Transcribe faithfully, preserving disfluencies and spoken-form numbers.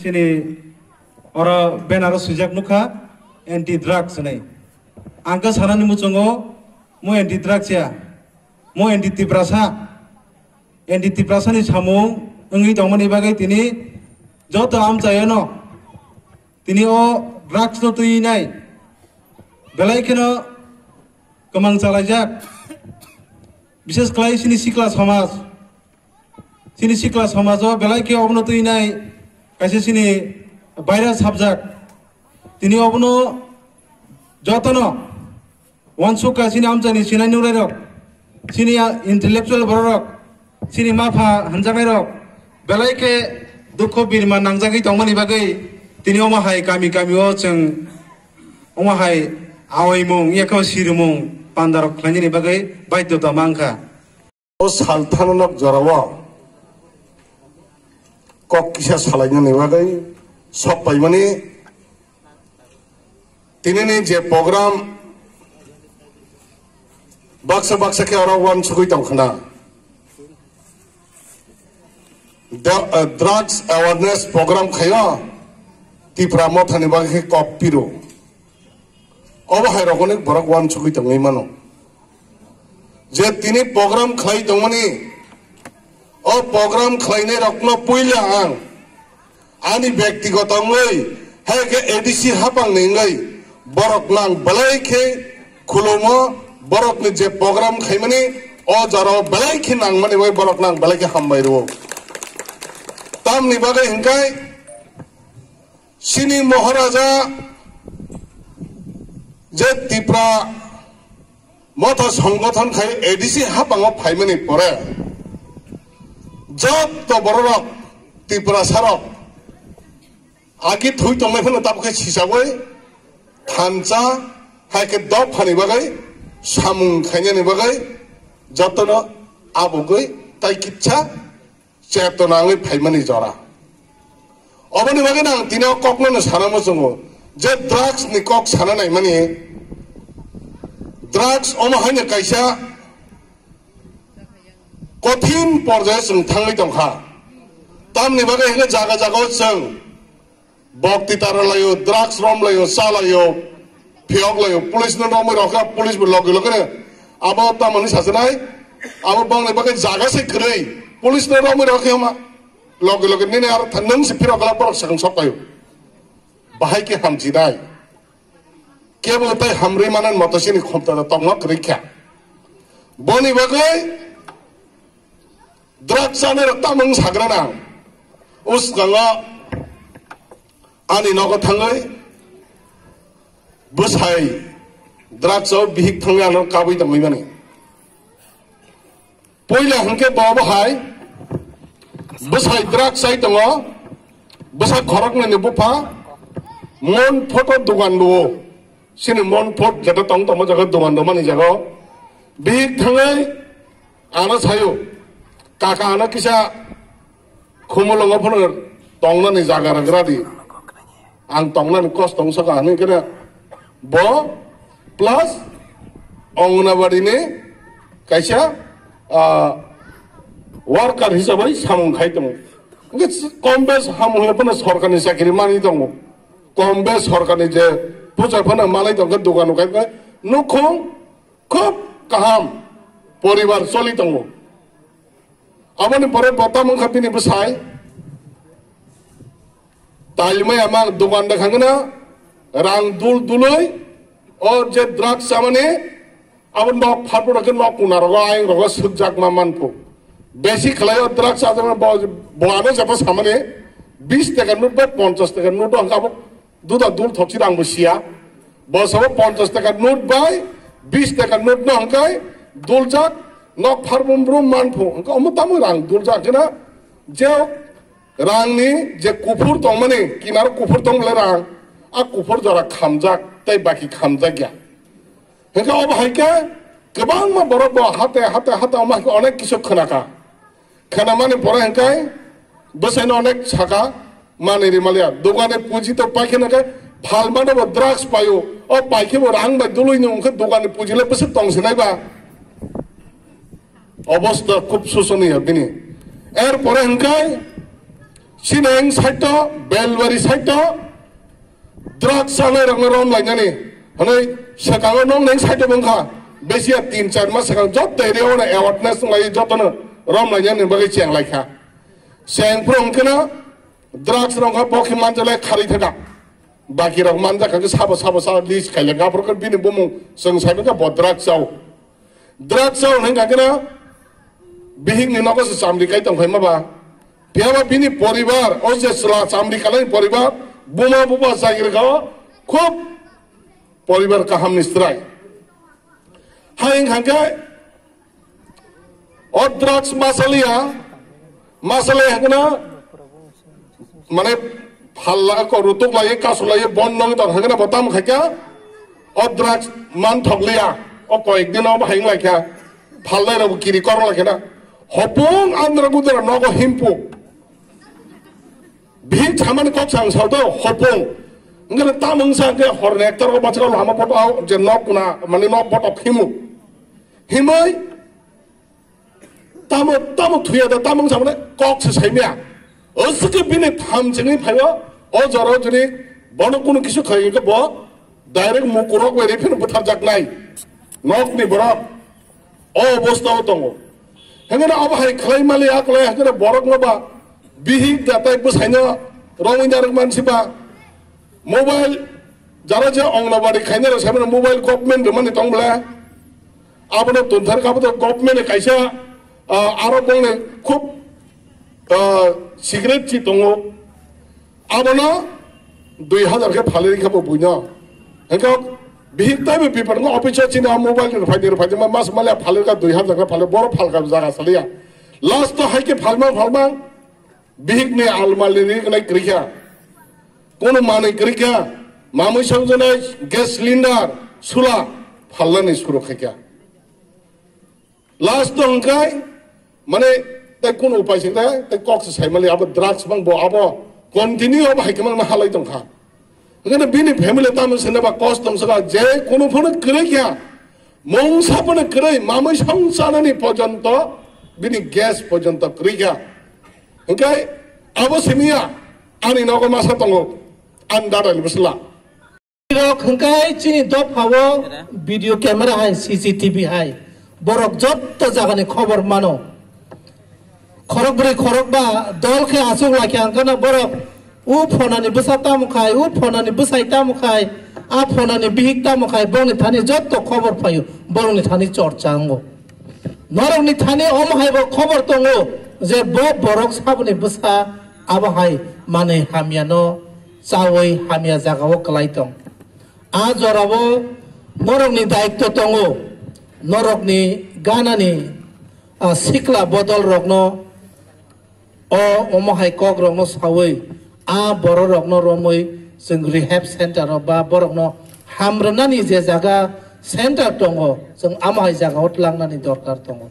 Chini oro banner o swijak nukha, anti drugs hinwi. Ang khe sanani muchungo, mo anti drugs ya, mo anti Tiprasa, anti Tiprasa ni samung wngwi tongmani bagwi tini joto amchaio no tini o drugs no twi nai belai kheno kwmang chalaijak, bises khlai chini sikla somaj. Chini sikla somajo belai khe obono twi nai kaisa chini virus habjak. Tini obono jotono wansukha chini amchaini sinai nuknairok, chini intellectual bororok, chini mapha hanjaknairok belai khe dukho birma nangjagwi tongmani bagwi tini omo hai kami kami o chwng omo hai aoimung yakhe sirimung pandarok khlainani bagwi baidhyota mankha. O sal thananok jorao kok kisa salainani bagwi sok paimani tinini je program baksa baksa khe oro uansugwi tongkhna. Da-, eh, drugs awareness program khaio Tipra Mothani bagwi khe kok piro. Obo hai rokni borok uansugwi tongwi mano. Je tini program khlai tongmani, o program khlainai rokno puila ang ani bektigoto wngwi, hai khe A D C hapangni wngwi borok nang belai khe khulumo, borokni je program khaimani o jorao belai khe nangmani bai borok nang belai khe hambai rwo. Tamni bagwi hwnkhe chini Maharaja je Tipra Motha Songgothon khai A D C hapango phaimani pore jotto bororok Tiprasarok agi thui tongnai phano tabukhe sisagwi thansa hai khe dophani bagwi samung khainani bagwi jotono abugwi tai kitsa chetona wngwi phaimani jora. Oboni bagwi ang tini o kokno no sana muchungo je drugs ni kok sana naimani. Drugs omo haino kaisa kothin porjayo chwng thangwi tongkha. Tamni bagwi hino jaga jaga o chwng bokti tara laio, drugs rom laio, cha laio, phiyok laio, police no romwi rokha, police bo logi logi no abo tamoni sasinai, abo bongni bagwi jaga se kwrwi, police no romwi rokha ma, logi logi nini aro tha-, nwng se phirok glak borok sakang sok paio. Bahai khe hamjinai, kebo tai hamrwi manan moto sini khomta tongma kwrwi kha. Boni bagwi drugs chanai rok tamung sagra nang. Uskango ani nogo thangwi bwsai drugs o bihik thangwi ano kabui tongwi mani. Puila hwnkhe bo bo hai bwsai drugs chai tongo, bwsa khoroknwi ni bupha mon photo dugan luo. Sini mon phot jeta tong tongma jaga dugan rwmani jaga o bihik thangwi ano sayo, "Kaka, ano kisa khumulwngo phano tongnani jaga rwgra di, ang tongnani kosto wngsa kha," hinwi khe bo plus Anganwadi ni kaisa, ah, worker hisabai samung khai tongo. Hwnkhe kom bes hamu hwnwi phano sorkarni chakri manwi tongo. Kom bes sorkarni je puja phano manwi tongkhe dogano khai khai nukhung khub kaham poribar choli tongo. Aboni pore bo tamo wngkha bini bwsai. Tailmaya mang dogan da khangna rang dul dului o je drugs chamani abo nok pharpura khe nok kuna rogo ayang rogo sukjak ma manphu. Besi khlai o drugs chajakna bo, bo ano jata samani bis taka note bai ponchas taka note o hwnkha abo duda dul thokchi rang bo siya. Bo sabo ponchas taka note bai bis taka note no hwnkhe duljak nok pharbum brum manphu hwnkhe omo tamo rang duljak khena je Rangni je kuphur tongmani, kinaro kuphur tong bole rang, a kuphur jora khamjak, tei baki khamjak ya. Hingke obo hai khe kwbangma borok bo hate, hate, hate omo hai khe onek kisu khna kha. Khna mani pore hingke bwsaino onek saka mani ri maliya. Dogani puji to pai khna khe phalmano bo drugs paio. O pai khe bo rang bai dului ni wngkhe dogani puji le bwswk tong sinai ba. Obostha khub shosoniyo bini. Er pore hingke Sineng side o, Belbari side o, drugs chanai rokno rom lainani. Hwnwi swkango nong neng side o wngkha. Besi ya tin char mas swkang joto area o awareness wng lai jotono rom lainani bagwi cheng lai kha. Cheng phuru wngkheno drugs rok wngkha bokhe manjalai kharwi theda. Baki rok manjak kha sabo sabo sa list khailak aphuru bini bumung chwng sai mankha bo drugs chao. Drugs chao hwnwi kha khe na bihik ni nogo se chamri kai tong khaima ba. Phiya ba bini poribar, o je chwla chamri kalai poribar, buma buba chagri kha o, khub poribar kaham ni chwrai. Hai wng kha khe o drugs masaliya, masaliya hwnkhe na mane phalla ko rutuk lai, kasu lai, bon nong tong hwnkhe na bo tamo khaikha, o drugs man thokliya, o koyek din o bahai wng laikha, phallai rok kiri kor laikha na, hopung andra gudra nogo himpu, bihik samani kok sang sao to hopung, wngkhe na tamo wngsa hwnkhe horni ekta rogo bachalo lama poto je nok na mane nok poto himu, himoi. Tamo, tamo thuya da, tamo wngsa mane kok se saimaya. O swkhe bini tham chengwi phaio, o jora o juni bono kunu kisu khai hwnkhe bo direct mukurok bai ri pheno butharjaknai. Nokni borok o obostha o tongo. Hengeno abo hai khlai mali a khlai hengeno borok no ba bihik da tai bwsaino romwi narwk mansi ba mobile jara je Anganwadi khaina rok saimano mobile government rwmani tong bwle. Abono tongthar kha, abo to government ni kaisa, ah, aro bongni khub, ah, secret chi tongo. Abono dui hazar khe phalwi rikha bo buino. Hengkhe bihik taibo bipar no office o chini mobile ni rwphai di rwphai di ma mas mali phalwi rikha dui hazar khe phalwi boro phalkha jaga saliya. Last to hai khe phalma phalma bihik ni almali ri nai kwrwikha. Kono manwi kwrwikha. Mamwi songjanai gas cylinder sula phalnani suru khaikha. Last to hwnkhe mane tei kunu upai se tei tei kok se saimali abo drugs bang bo abo continue abo hai kwmang ma halai tongkha. Hwnkhe bini family tamo se naba kos tong saka je kunu phano kwrwi kha mungsa phano kwrwi mamwi song chanani pojonto bini gas pojonto kwrwi kha. Hwnkhe abo simiya ani nogo masa tongo ani dada ni bwsla. Rok hwnkhe chini dophao video camera hai C C T V hai borok jotto jagani khobor mano. Khorok bwrwi khorok ba dol khe aswk lai khe ang khana borok u phonani bwsa tamo khai, u phonani bwsai tamo khai, a phonani bihik tamo khai, bongni thani jotto khobor phaio, borokni thani chorcha wngo. Norokni thani omo hai bo khobor tongo je bo borok saboni bwsa abo hai manwi hamyano chawi hamya jagao kwlai tong. A jorao norokni daitto tongo, norokni ganani, ah, sikla bodol rokno o omo hai kok rokno sawi a borok rokno romwi chwng rehab center o ba borok no hamrwnani je jaga center tongo chwng amo hai jaga o twlangnani dorkar tongo.